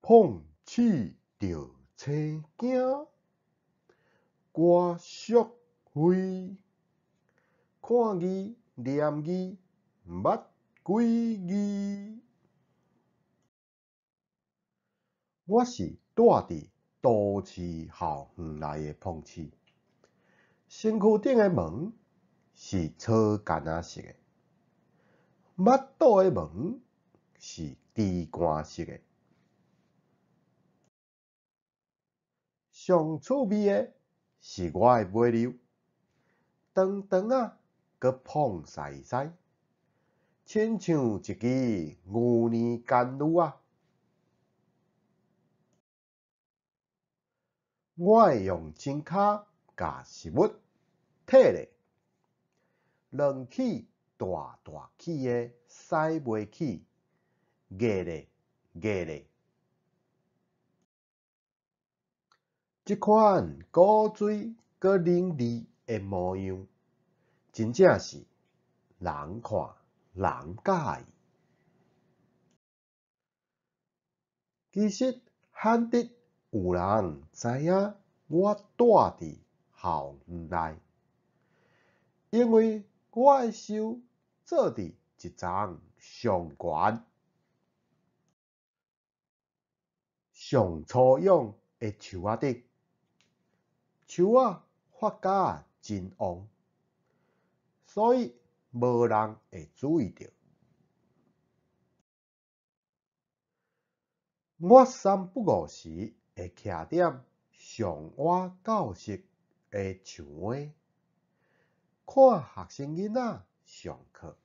碰鼠著青惊，歌淑慧，看字念字，捌幾字。我是蹛佇都市校園內的碰鼠，身軀頂的毛是草矸仔色的，腹肚的毛是豬肝色的。上趣味的是我的尾溜，長長仔閣膨屎屎，親像一支牛奶柑攄仔。我會用指跤共食物退咧，軟齒大大齒的使袂起，硬咧硬咧。這款古錐閣伶俐的模樣，真正是人看人佮意。其實罕得有人知影我蹛佇校園內，因為我的樹做佇一層上懸、上粗勇的樹仔頂，樹仔發芽真旺，所以無人會注意著。我三不五時會徛踮上倚教室的牆尾，看學生囡仔上課。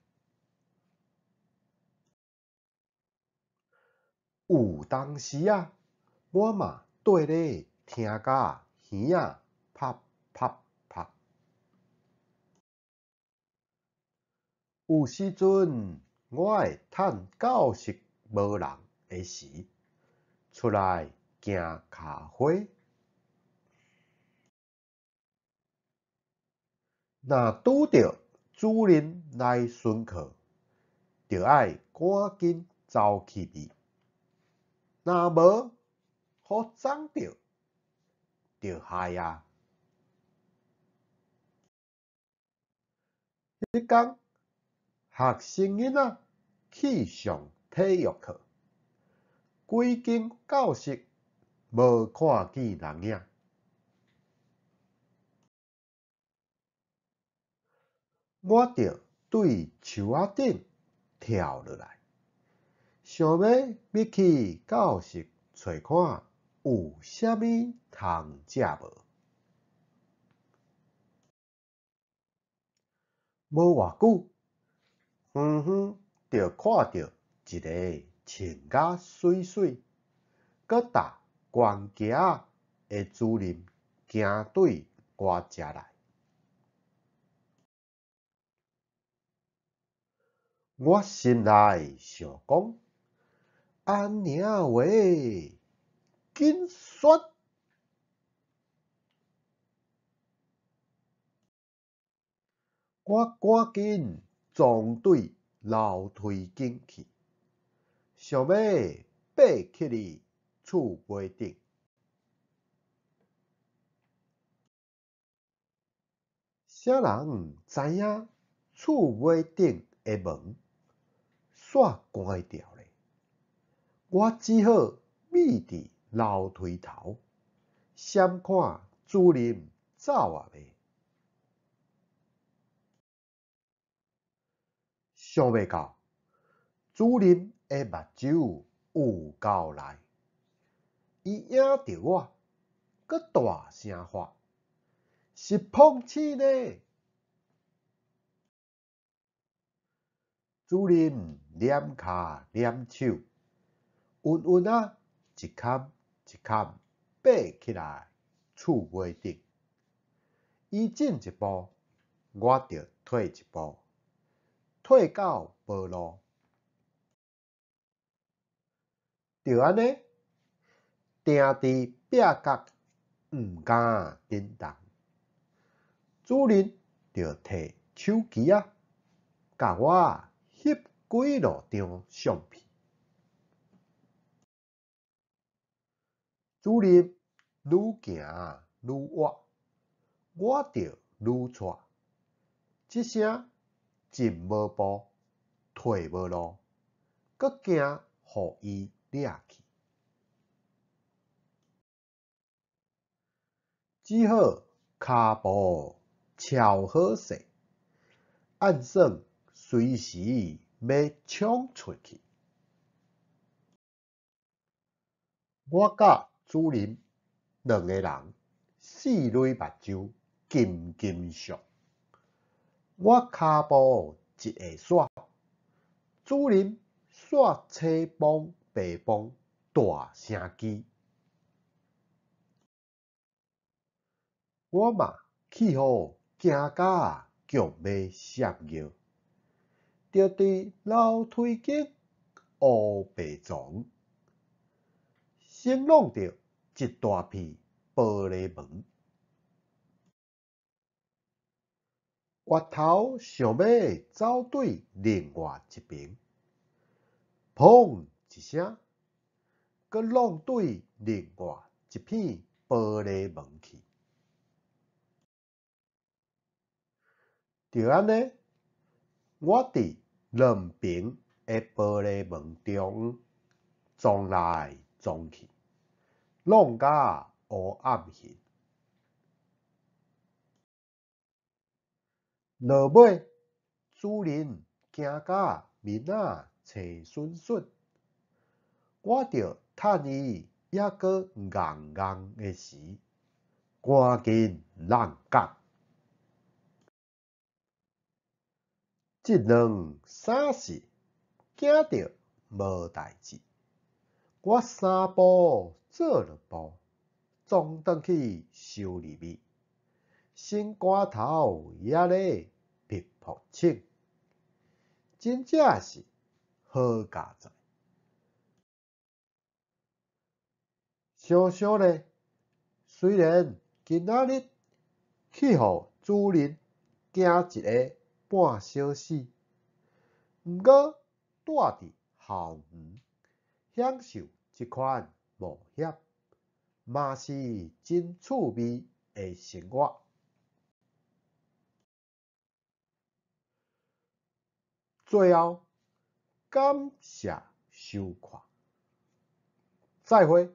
有當時仔，我嘛綴咧聽甲耳仔啪啪啪。有時陣，我會趁教室無人的時，出來行跤花。若拄著主任來巡課，著愛趕緊走去避，若無，予摠著，就害矣。彼工，學生囡仔去上體育課，規間教室無看見人影。我著對樹仔頂跳落來，想欲入去教室揣看有啥物通食無。無偌久，遠遠就看著一个穿甲媠媠、閣踏懸屐仔的主任行對我遮來。我心內想講：按呢話，緊煞！我趕緊傱對樓梯間去，想欲爬起去厝尾頂。啥人知影厝尾頂的門煞關著咧？我只好覕佇樓梯頭，閃看主任走矣未。想袂到，主任的目睭有夠利，伊影著我，閣大聲喊：是碰鼠呢！主任攆跤攆手，穩穩仔一坎一坎爬起來厝尾頂。伊進一步，我就退一步，退到無路。就按呢，定佇壁角，毋敢振動。主任就提手機仔，共我翕幾落張相片。主任愈行愈倚，我著愈掣。這聲進無步，退無路，閣驚予伊掠去。只好跤步撨好勢，按算隨時欲衝出去。我佮主任兩個人四爿目睭金金屬，我跤步一下煞，主任煞青崩白崩大聲吱。我嘛去予驚甲強欲閃尿，著佇樓梯間烏白撞，先挵著一大片玻璃門。越頭想欲走對另外一爿，砰一聲，閣挵對另外一片玻璃門去。就按呢，我佇兩爿的玻璃門中央撞來撞去，弄甲烏暗眩。落尾，主任驚甲面仔青恂恂，我著趁伊猶閣戇戇的時，趕緊挵角。這兩三時驚著無代誌，我三步做兩步，撞轉去收入去，心肝頭猶咧噗噗衝，真正是好佳哉！想想咧，雖然今仔日去予主任驚一个半小死，毋過蹛佇校園享受這款冒險，嘛是真趣味的生活。最後，感謝收看，再會。